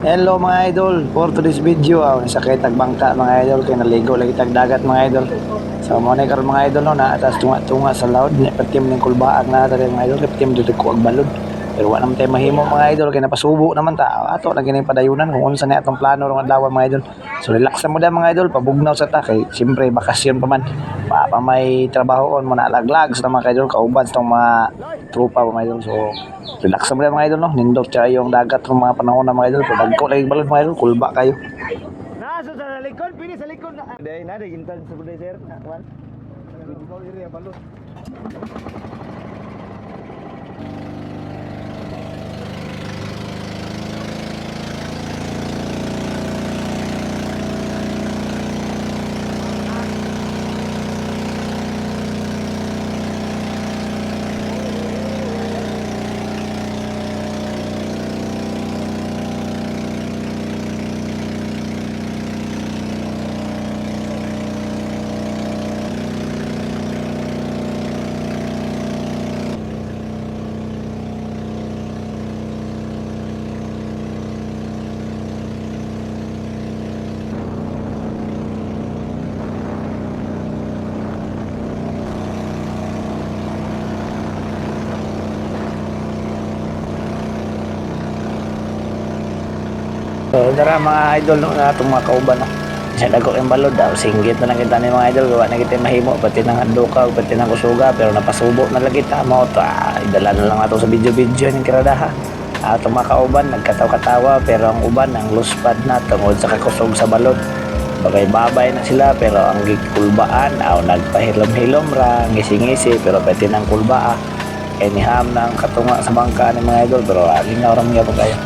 Hello mga idol, for today's video, sakay tag bangka mga idol, kay naligo lagi tag dagat mga idol. So mo na karon mga idol no, naa tas tunga-tunga sa loud, ni patim ning kulbaag na ta mga idol, kay patim dito ko ag balod. Pero wa naman tayo mahimo mga idol kay napasubo naman ta. Ato lang gini padayunan kung unsa na atong plano rong adlaw mga idol. So relax na mo da mga idol, pabugnaw sa ta kay siyempre bakasyon pa man. Pa may trabaho on mo na laglag sa mga idol kauban sa tong mga tropa mga idol. So relax na mo da mga idol no. Nindot siya yung dagat ng mga panahon na mga idol. Pero dagko lagi balod mga idol, kulba kayo. Nasa sa likod, pili sa likod. Dahil na, dahil intan sa producer. Kwan. So tara mga idol no, na atong mga kauban no. Sa dagko yung balod daw, singgit na lang kita ni mga idol, gawa na kita mahimo, pati ng handukaw, pati ng kusuga, pero napasubo na lang kita, mao to, idala na lang ato sa video-video ng kiradaha. Atong mga kauban, nagkataw-katawa, pero ang uban, ang luspad na tungod sa kakusog sa balod. Babay-babay na sila, pero ang gikulbaan, aw nagpahilom-hilom ra, ngisi-ngisi, pero pati ng kulbaa. Anyham na ang katunga sa bangka ni mga idol, pero lingaw ra mga kayo.